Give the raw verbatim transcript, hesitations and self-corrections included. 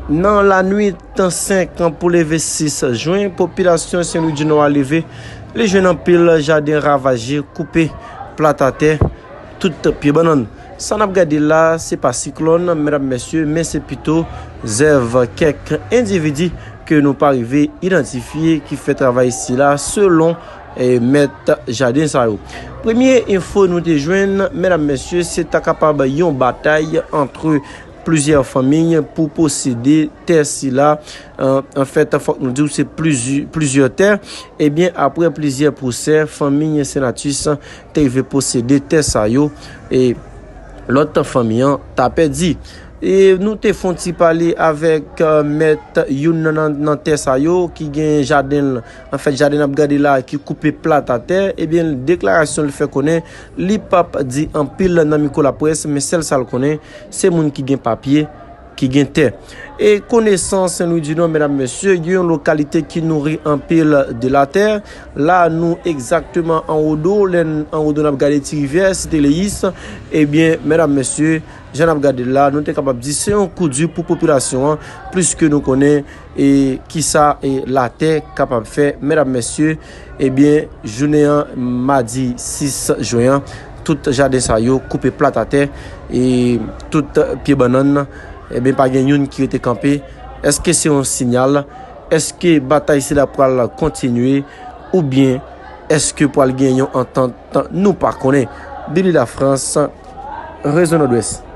Nan lannuit senk pou leve sis jen, popilasyon Sen Lwi di Nò a leve, li jwenn anpil jaden ravaje, koupe, plat atè, tout pye bannann. Sa n ap gade la, se pa siklòn, medam, mesye, men se pito zèv kèk endividi ke nou pa rive idantifye ki fè travay sila, selon, eh, mèt jaden sa yo. Premye enfo nou te jwenn, medam, mesye, se ta kapab yon batay ant plizyè fanmi pou posede tè sila. An, anfèt, fòk nou di w se plizy-, plizyè tè. Ebyen, apre plizyè pwosè, fanmi Senatus te rive posede tè sa yo, e lòt fanmi an ta pèdi. E nou te fè yon ti pale avèk, eh, mèt youn nan, nan, nan tè sa yo ki gen jaden l. Anfèt, jaden n ap gade la ki koupe plat atè, ebyen, deklarasyon l fè konnen li p ap di anpil nan mikwo laprès, men sèl sa l konnen, se moun ki gen papye, ki gen tè. E konesans Sen Lwi di Nò, medam, mesye, gen yon lokalite ki nouri anpil de latè. La, nou egzakteman anwo do, lè n anwo do, n ap gade Ti Rivyè, Site Leyis. Ebyen, medam, mesye, jan n ap gade la, nou te kapab di se yon kou di pou popilasyon an, pliske nou konnen e kisa e latè kapab fè, medam, mesye. Ebyen, jounen an, madi sis jen an, tout jaden sa yo koupe plat atè, e tout pye bannann, ebyen, pa gen youn ki rete kanpe. Èske se yon siyal? Èske batay sila pral kontinye? Oubyen èske pral gen yon antant? Nou pa konnen. Billy Lafrance, Rezo Nòdwès.